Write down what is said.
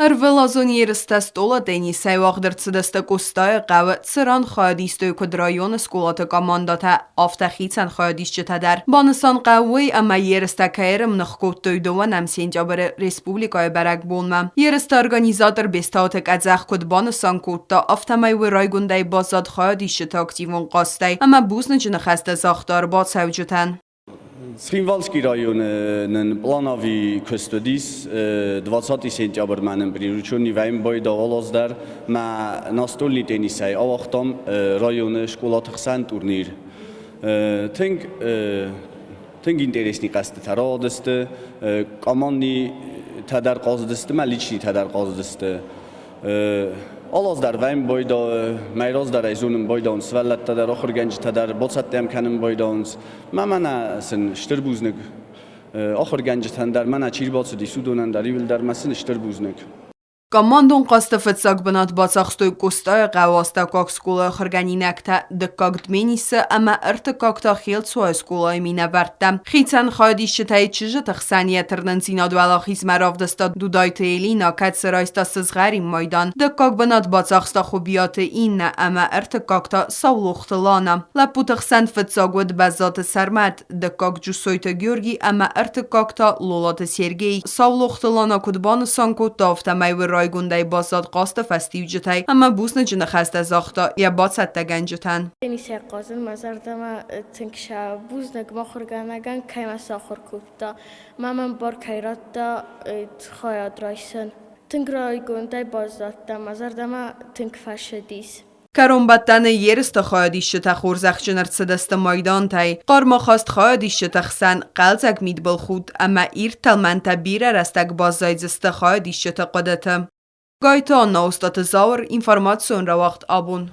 Ӕрвылазон ерыстӕ стъолы теннисӕй уагъд ӕрцыдысты Къостайы хъӕуы, цыран хайад истой куыд районы скъолаты командӕтӕ, афтӕ хицӕн хайадисджытӕ дӕр. Банысан хъӕуы уый, ӕмӕ ерыстӕ кӕй ӕрӕмных кодтой дыууӕнӕм сентябры республикӕйы бӕрӕгбонмӕ. Ерысты организатор Бестауты Къӕдзӕх куыд банысан кодта, афтӕмӕй уый райгондӕй баззад хайадисджыты активон хъазтӕй ӕмӕ бузныджы ныхӕстӕ загъта ӕрбацӕуджытӕн. Цхинвалский районы нын плановый куыст уыдис. 20 сентябрьмӕ нын прирученный вӕймбойда алаз дӕр мӕ настольный теннисӕй ауагътам районы скъолаты хсӕн турнир. Тынг тынг интересный хъӕзтытӕ рауадысты, команднитӕ дӕр хъазыдысты мӕ личнитӕ дӕр хъазыдысты. Алаз дӕр вӕйм бойда, мӕй раздӕрӕй зонын байдауынц, сывӕллӕттӕ дӕр, ахуыргӕнджытӕ дӕр бацӕттӕ кӕнын байдауынц. Мӕ мӕнӕ сын стыр бузныг ахуыргӕнджытӕн дӕр, мӕнӕ чи рбацыдис, уыдонӕн дӕр, иуылдӕр мӕ сын стыр бузныг. Командон хъазты фыццаг бынат бацахстой Къостайы хъӕуы астӕуккаг скъолайы ахуыргӕнинӕгтӕ, дыккаг Дменисы ӕмӕ ӕртыккаг та Хелцуайы скъолайы минӕвӕрттӕ. Хицӕн хайадисджытӕй чызджыты хсӕн йӕ тырнындзинад уӕлахизмӕ равдыста Дудайты Элина, кӕцы райста сызгъӕрин майдан. Дыккаг бынат бацахста Хуыбиаты Иннӕ ӕмӕ ӕртыккаг та Саулохты Лана. Лӕппуты хсӕн фыццаг уыд Бӕззаты Сӕрмӕт, дыккаг Джусойты Георгий ӕмӕ ӕртыккаг та Лолаты Сергей. Саулохты Лана куыд банысан кодта, афтӕмӕй уый райгондӕй баззад хъазты фӕстиуджытӕй ӕмӕ бузныджы ныхӕстӕ загъта йӕ бацӕттӕгӕнджытӕн. Теннисӕй хъазын мӕ зӕрдӕмӕ тынг сӕ бузныг мӕ ахуыргӕнӕгӕн, кӕй мӕ сахуыр кодта, мӕ мӕм бар кӕй радта хайад райсын. Тынг райгондӕй баззадтӕн, мӕ зӕрдӕмӕ тынг фӕцыдис. Кӕронбӕттӕны ерысты хайадисджытӕ хорзӕхджын ӕрцыдысты майдантӕй. Хъӕрмахаст хайадисджыты хсӕн хъӕлдзӕг мидбылхудт ӕмӕ ирд тӕлмӕнтӕ бирӕ рӕстӕг баззайдзысты хайадисджыты хъуыдыты. Гайты Анна, Остъаты Зауыр, информацион рауагъд абон.